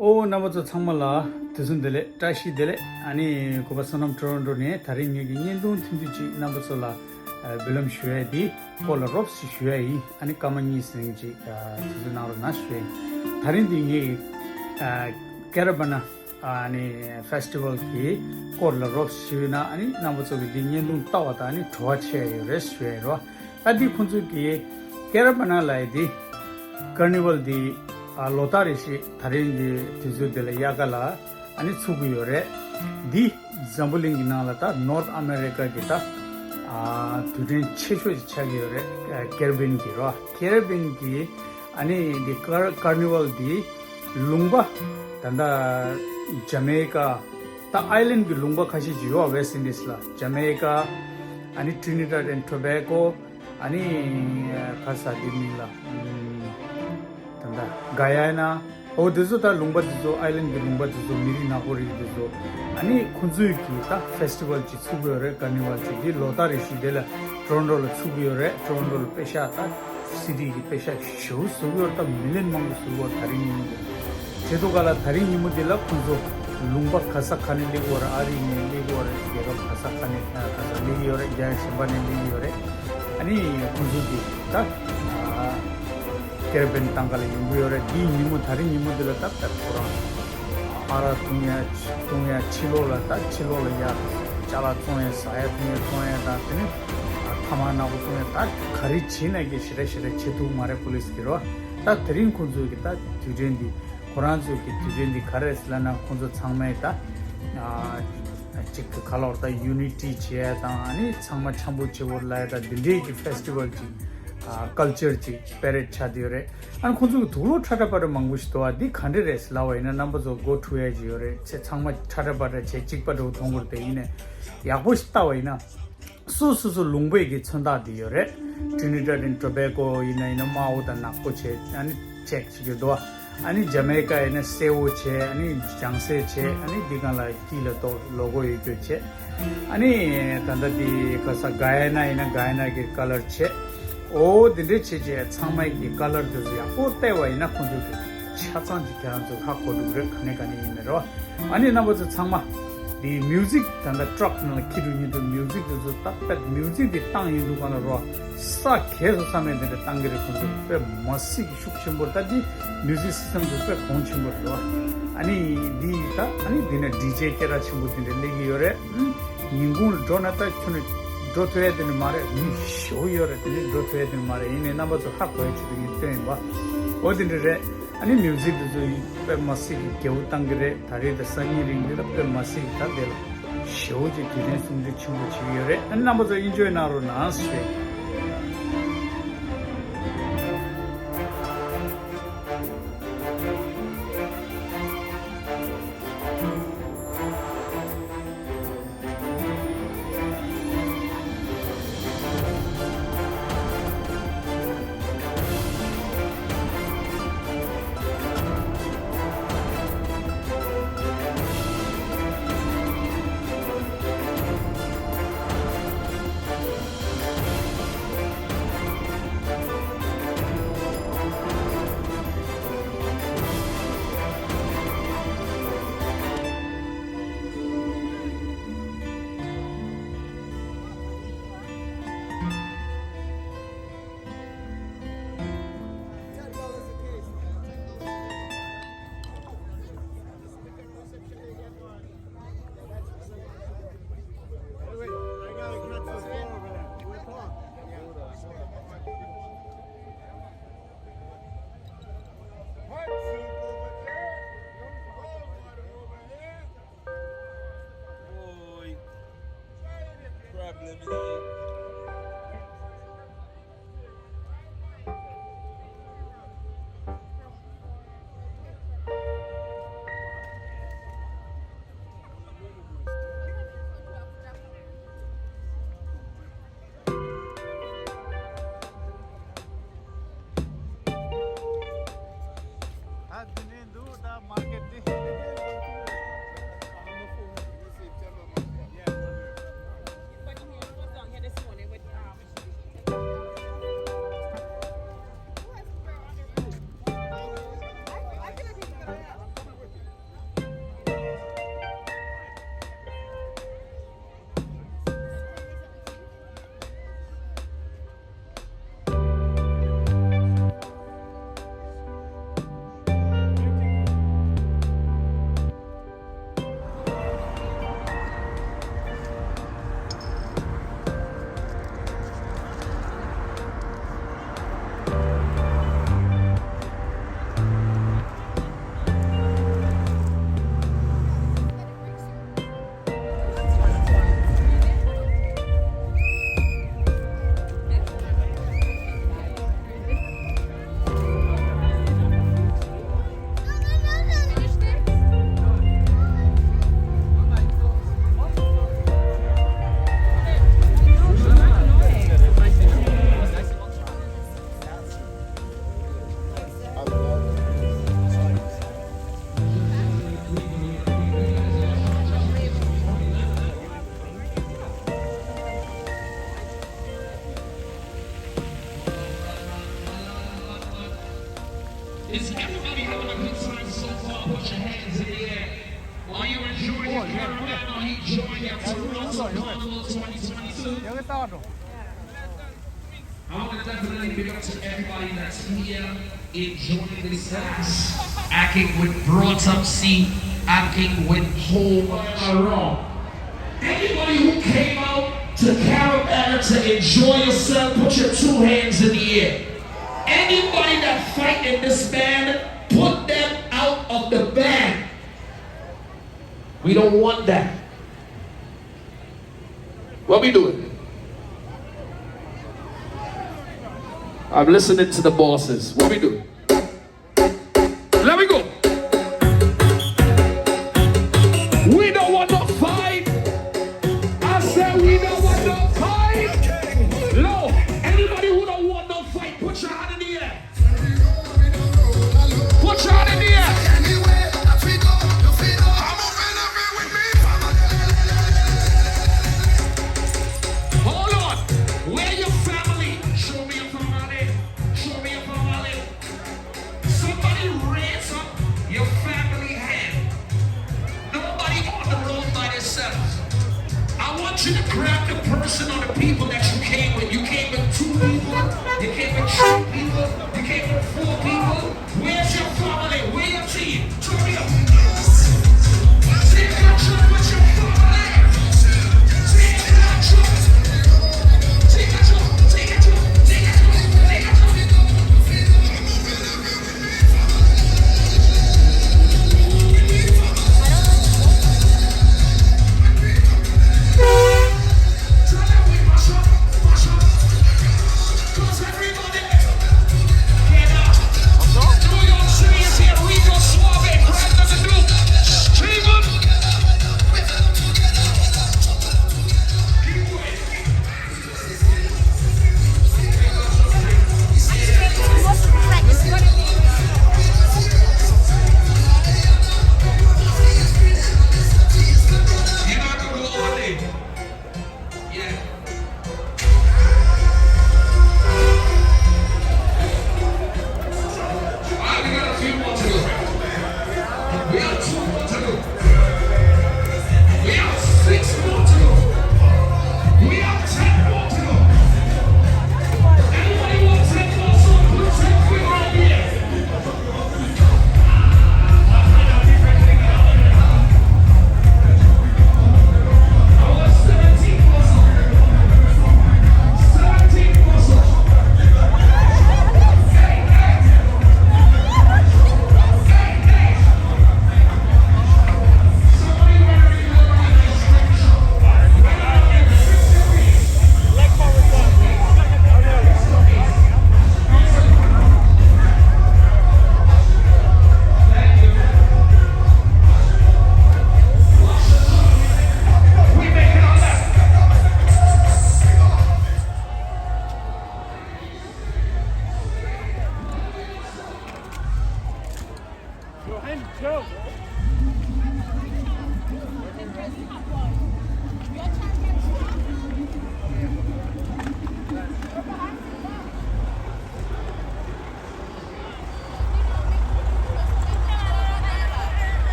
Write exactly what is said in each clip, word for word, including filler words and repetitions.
ཨོ། རྣམ་པ་ཚོ་ཚང་མ་ལ་དུས་གསུམ་བདེ་ལེགས། བཀྲ་ཤིས་བདེ་ལེགས། ཨ་ནི་གུས་པ་བསོད་ནམས་ཊོ་རོན་ཊོ་ནས་ད་རིང་ངེད་ཀྱི་བརྙན་ཐུང་ཐུང་ཐུང་ཅིག་རྣམ་པ་ཚོ་ལ་ཨ་འབུལ་ལམ་ཞུ་ཡ་དེ་སྐོར་ལ་རོབ་ཙམ་ཞུ་ཡ་ཡིན། ཨ་ནི་སྐར་མ་གཉིས་ཙམ་ཅིག་ཨ་དུས་ཚོད་གནང་རོགས་གནང་ཞུ་ཡ་ཡིན། ད་རིང་འདི་ངེད་ཀྱི་ཨ་ཀེ་ར་བ་ན་ཨ་ནི་ཕེ་སི་ཊི་བལ་གྱི་སྐོར་ལ་རོབ་ཙམ་ཞུས་ན། ཨ་ནི་རྣམ་པ་ཚོ་གི་འདི་བརྙན་ཐུང་ལྟ་བ་དང་ཨ་ནི་བྲོ་བ་ཆེ་ཡོད་རེད་ཞུ་ཡ་ཡིན་རོ། ད་འདི་ཁོང་ཚོ་གི་ཀེ་ར་བ་ན་ལབ་ཡ་འདི་ཀར་ནི་ཝལ་འདི་ཨ་ལོ་ལྟར་རེ་བཞིན་ད་རིང་གི་དུས་ཚོད་འདི་ལ་དབྱར་ཁ་ལ་ཨ་ནི་ཚུགས་ཀྱི་ཡོད་རེད། འདི་འཛམ་བུ་གླིང་གི་ནང་ལ་ད་ནོར་ཐི་ཨ་མེ་རི་ཀ་གི་ད་ཨ་དུས་དྲན་ཆེ་ཤོས་ཅིག་ཆགས་ཀྱི་ཡོད་རེད། ཨ་ཀེ་རི་བི་ཡན་གི་རོ། ཀེ་རི་བི་ཡན་གི་ཨ་ནི་འདི་ཀར་ཀར་ནི་ཝལ་འདི་ལུང་པ་ད་ལྟ་ཇ་མེ་ཀ་ད་ཨའི་ལན་གི་ལུང་པ་ཁ་ཤས་ཅིག་ཡོད། ཝེ་སི་ཊི་ཨིན་ཌི་སི་ལ་ཇ་མེ་ཀ། ཨ་ནི་ཊི་རི་ནི་ཌ་ཌ་ཨེན་ཊོ་བེ་ཀོ། ཨ་ནི་ག་ས་དེ་མིང་ལ་ཨམ་ད་ལྟ་ག་ཡ་ན། ཨོ་དེ་ཚོ་ད་ལུང་པ་དེ་ཚོ་ཨའི་ལན་གི་ལུང་པ་དེ་ཚོ་མི་རིགས་ནག་པོ་རིགས་དེ་ཚོ་ཨ་ནི་ཁོང་ཚོའི་གི་ད་ཕེ་སི་ཊི་བལ་ཅིག་ཚུགས་ཀྱི་ཡོད་རེད། ཀར་ནི་ཝལ་ཅིག་དེ་ལོ་ལྟར་རེ་བཞིན་དེ་ལ་ཊོ་རོན་ཊོ་ལ་ཚུགས་ཀྱི་ཡོད་རེད། ཊོ་རོན་ཊོ་ལ་དཔེ་ཤག་ད་སི་ཊི་གི་དཔེ་ཤག་ཞེ་པོ་བཟོ་གི་ཡོད་རེད། ད་མི་ལི་ཡོན་མང་པོ་བཟོ་གི་ཡོད་རེད། ད་རིང་ཉིན་མོ་དེ་བྱེད་དུས་ག་ལ་ད་རིང་ཉིན་མོ་དེ་ལ་ཁོང་ཚོ་ལུང་པ་ག་ས་ག་ནས་སླེབས་ཀྱི་ཡོད་རེད། ཨ་རི་ནས་སླེབས་ཀྱི་ཡོད་རེད། རྒྱལ་ཁབ་ག་ས་ག་ནས་ག་ས་སླེབས་ཀྱི་ཡོད་རེད། རྒྱལ་ཁབ་གཞན་པ་ནས་སླེབས་ཀྱི་ཡོད་རེད། ཨ་ནི་ཁོང་ཚོ་གི་ད་ཨ་ཀེ་རི་བི་ཡན་གཏམ་ག་ལ་ཡོང་གི་ཡོད་རེད། འདིའི་ཉིན་མོ་ད་རིང་ཉིན་མོ་འདི་ལ་ད་ད་ཁོ་རང་ཨ་རག་འཐུང་ཡ་འཐུང་ཡ་ཕྱི་ལོགས་ལ་ད་ཕྱི་ལོགས་ལ་ཡ་ཅ་ལག་བཙོང་ཡ་ཟ་ཡ་འཐུང་ཡ་བཙོང་ཡ་དང་དེ་ནས་ཐ་མག་ནག་པོ་བཙོང་ཡ་ད་ག་རེ་བྱེད་ན་གི་ཞེ་དྲག་ཞེ་དྲག་བྱེད་ཐུབ་མ་རེད། པོ་ལི་སི་གི་རོ། ད་དེ་རིང་ཁོང་ཚོ་གི་ད་དུས་དྲན་འདི་ཁོ་རང་ཚོ་གི་དུས་དྲན་འདི་ག་རེ་ཟེར་ལབ་ན་ཁོང་ཚོ་ཚང་མས་ད་ཨ་གཅིག་གི་ག་ལོར་ད་ཡུ་ནི་ཊི་བྱེད་ཡ་དང་ཨ་ནི་ཚང་མ་འཆམ་པོ་བྱེད་དགོས་ལབ་ཡ་ད་འདི་འདྲའི་གི་ཕེ་སི་ཊི་བལ་ཅིག་ཨ་ཀལ་ཅར་ཅིག་པེ་རེ་ཌི་ཆགས་བསྡད་ཡོད་རེད། ཨ་ནི་ཁོང་ཚོ་གི་དུག་ལོག་ཁྲ་ཁྲ་པ་རེ་མང་པོ་ཞིག་འདུག་ཨ། འདི་ག་འདྲ་རེད་ཟེར་ལབ་པ་ཡིན་ན་རྣམ་པ་ཚོ་སྒོ་འཁྲུག་ཡ་ཅིག་ཡོད་རེད། ཚེ་ཚང་མ་ཁྲ་ཁྲ་པ་རེ་བྱས་གཅིག་པ་འདྲ་བོ་མཐོང་གི་རེད། དེ་ཡིན་ནས་ཡག་པོ་ཞིག་ལྟ་བ་ཡིན་ན། སོ་སོ་སོ་ལུང་པའི་གི་མཚོན་རྟགས་དེ་ཡོད་རེད། ཊི་རི་ནི་ཌ་ཌ་ཨེན་ཊོ་བེ་ཀོ་ཡིན་ན་ཡིན་ན་དམར་པོ་དང་ནག་པོ་བྱས་ཨ་ནི་ཅེག་བྱེད་རྒྱུ་འདུག་ཨ་ནི་ཇ་མེ་ཀ་ཡིན་ན་སེར་པོ་བྱས་ཨ་ནི་ལྗང་སེར་བྱས་ཨ་ནི་འདི་སྒང་ལ་དཀྱིལ་ལ་ཏོག་ལོ་གོ་ཡོད་རྒྱུ་བྱས། ཨ་ནི་ད་ལྟ་འདི་ག་ས་ག་ཡ་ན་ཡིན་ན་ག་ཡ་ན་གི་ཀ་ལར་བྱས། ཨོ་དེ་འདྲས་བྱས་བྱས་ཚང་མའི་གི་ཀ་ལར་དེ་ཚོ་ཡག་པོ་བལྟས་པ་ཡིན་ན་ཁོང་ཚོ་གི་ཆ་ཚང་གི་ཁྱེད་རང་ཚོ་ཧ་གོ་འགྲོ་གི་རེད། ག་ནས་ག་ནས་ཡིན་མེད་རོ། ཨ་ནི་རྣམ་པ་ཚོ་ཚང་མ་འདི་མིའུ་ཟིག་ད་ལྟ་ཊྲག་ནང་ལ་འཁྱེར་འགྲོ་མཁན་དེ་མིའུ་ཟིག་དེ་ཚོ་ཏག་ཏག་མིའུ་ཟིག་དེ་བཏང་ཡོང་དུས་གང་ལ་རོ། ས་གས་སོ་ས་མེད་དེ་འདྲ་བཏང་གི་རེད། ཁོང་ཚོ་དཔེ་མ་སྲིད་ཀྱི་ཤུགས་ཆེན་པོ་རེད། ད་འདི་མིའུ་ཟིག་སི་སི་ཊམ་དེ་དཔེ་གོང་ཆེན་པོ་རེད་རོ། ཨ་ནི་འདི་ད་ཨ་ནི་འདི་ནས་ཌི་ཇེ་སྐད་གྲགས་ཆེན་པོ་དེ་འདྲ་སླེབས་ཀྱི་ཡོད་རེད། ཉིན་གུང་ལ་འགྲོ་ན་ད་ཁྱོད་ནི་འགྲོ་ཐུབ་ཡ་དེ་ནི་མ་རེད། མི་ཞེ་པོ་ཡོད་རེད། དེ་ནི་འགྲོ་ཐུབ་ཡ་དེ་ནི་མ་རེད། ཡིན་ནའི་རྣམ་པ་ཚོ་ཧ་གོ་ཡ་ཆེད་དུ་ངས་སྟོན་ཡིན་པ། འོ་དེ་འདྲ་རེད། ཨ་ནི་མིའུ་ཟིག་དེ་ཚོ་དཔེ་མ་སྲིད་ཀྱི་དགེ་བོ་བཏང་གི་རེད། ད་རེས་ད་སང་ཉིན་རིང་འདི་ལ་དཔེ་མ་སྲིད་ཀྱི་ད་དེ་ལ་ཞེ་པོ་ཅིག་དུས་དྲན་སྲུང་བརྩི་ཆེན་པོ་བྱེད་ཀྱི་ཡོད་རེད། ཨ་ནི་རྣམ་པ་ཚོ་ཨེན་ཇོའི་གནང་རོགས་གནང་ཞེས། He joined at Toronto Carnival twenty twenty-two. I want to definitely big up to everybody that's here enjoying themselves, acting with brought up seat, acting with home. Am I wrong? Anybody who came out to Caribana to enjoy yourself, put your two hands in the air. Anybody that fight in this band, put them out of the band. We don't want that. What we doing? I'm listening to the bosses. What we doing? Let me go. We don't want no fight. I said we don't want no fight. No. Anybody who don't want no fight, put your hand in the air. Put your hand in the air. Hold on. Where your family? Show me your family. Show me your family. Somebody raise up your family hand. Nobody on the road by themselves. I want you to grab the person or the people that you came with. You came with two people, you came with three people, you came with four people. Where's your family? Where your team? Turn me up. Take a trip with your family. Take a trip. Take a trip. Take a trip. Take a trip. Take a trip. We have two more to go. We have six more to go. We have ten more to go. Anybody want ten more songs? Put ten finger up here. I want seventeen more songs. Seventeen more songs. Hey, hey.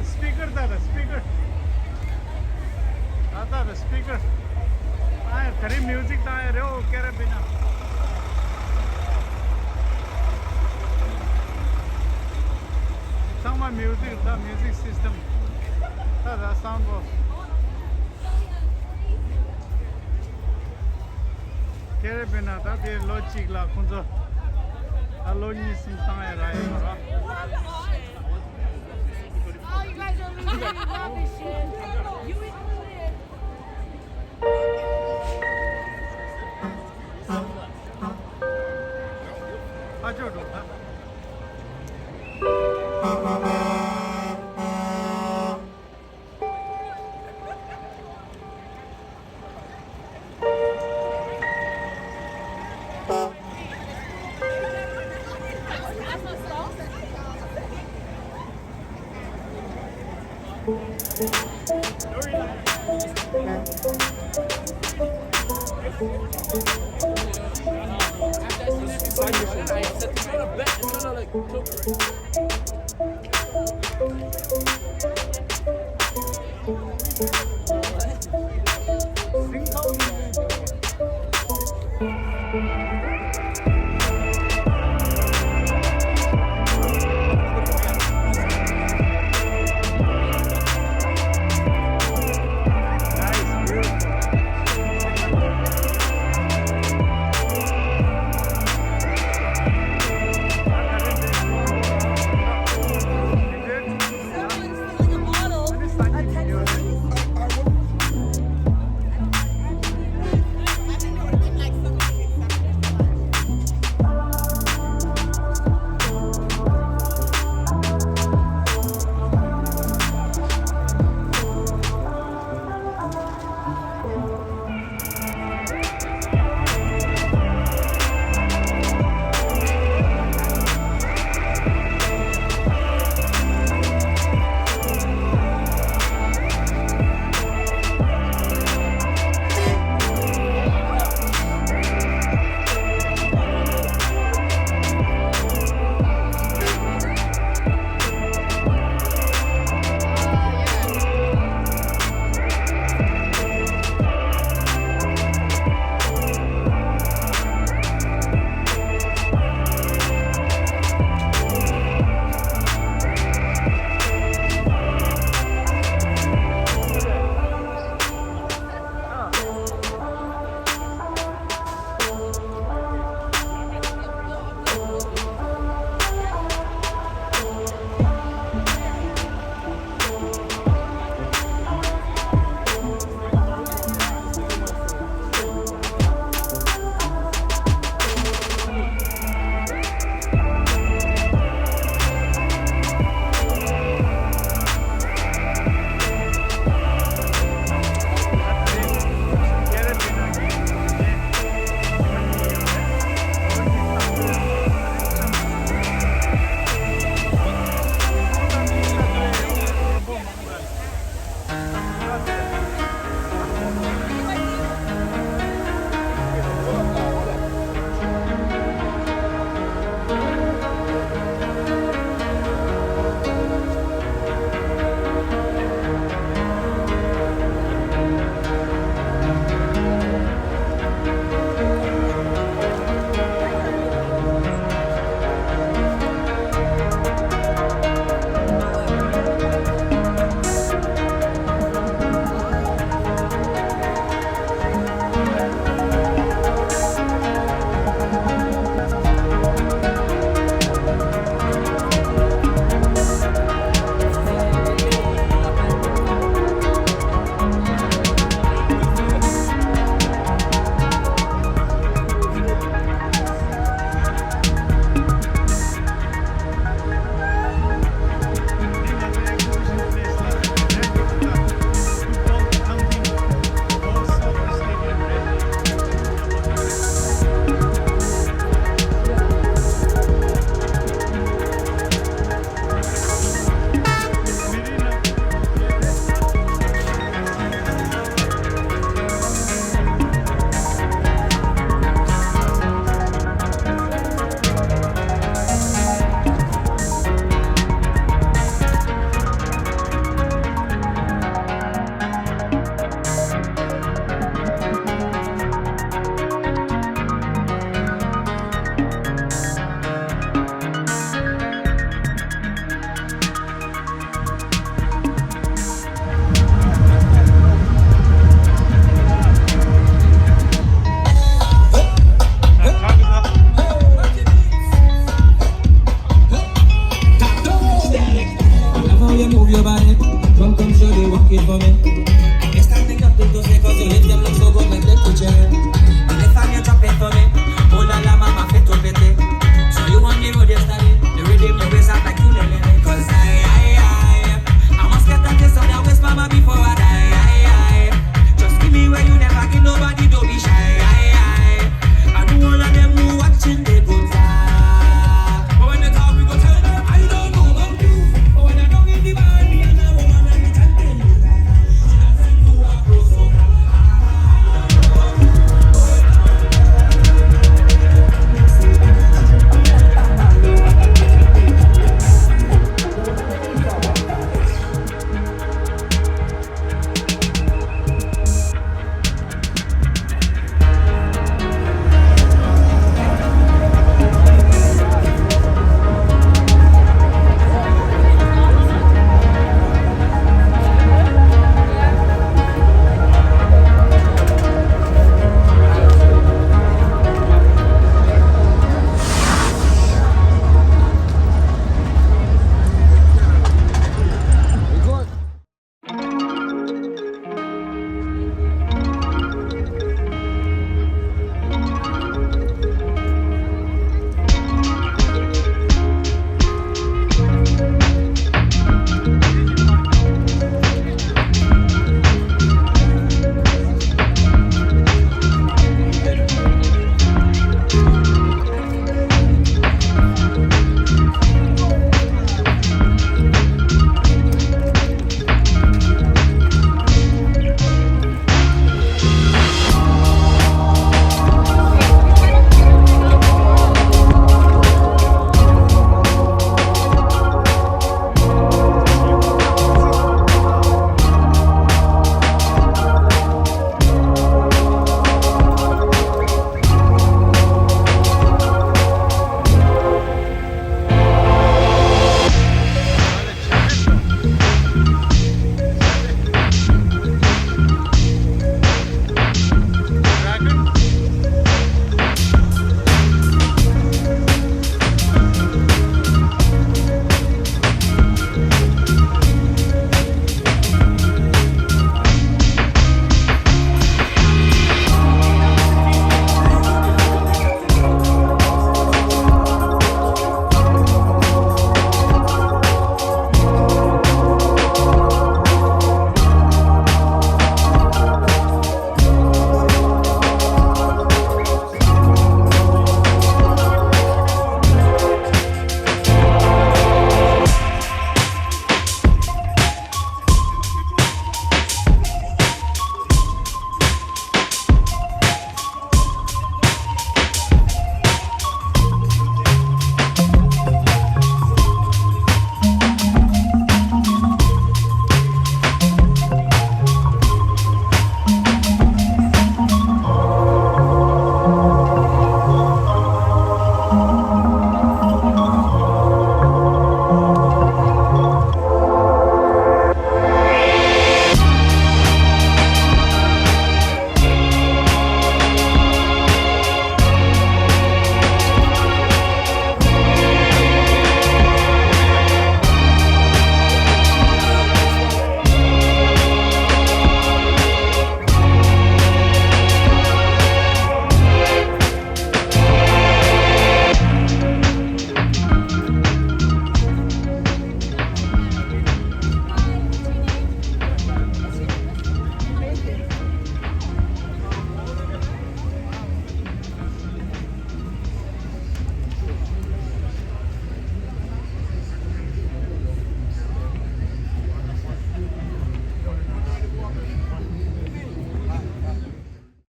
Speaker ད་ད་speaker. ད་ད་ད་speaker. ཨ་ཡ་ག་རེ་music བཏང་ཡ་རེད་ཨོ་ཀེ་ར་བི་ན། ཚང་མ་music ད་music system. ད་ད་sound box. ཀེ་ར་བི་ན་ད་དེ་ལོ་གཅིག་ལ་ཁོང་ཚོ་ད་ལོ་གཉིས་གསུམ་བཏང་ཡ་རག་ཡོད་མ་རེད། Oh, you guys are leaving rubbish in. You included. ཨ་ཅོ་འགྲོ་ད།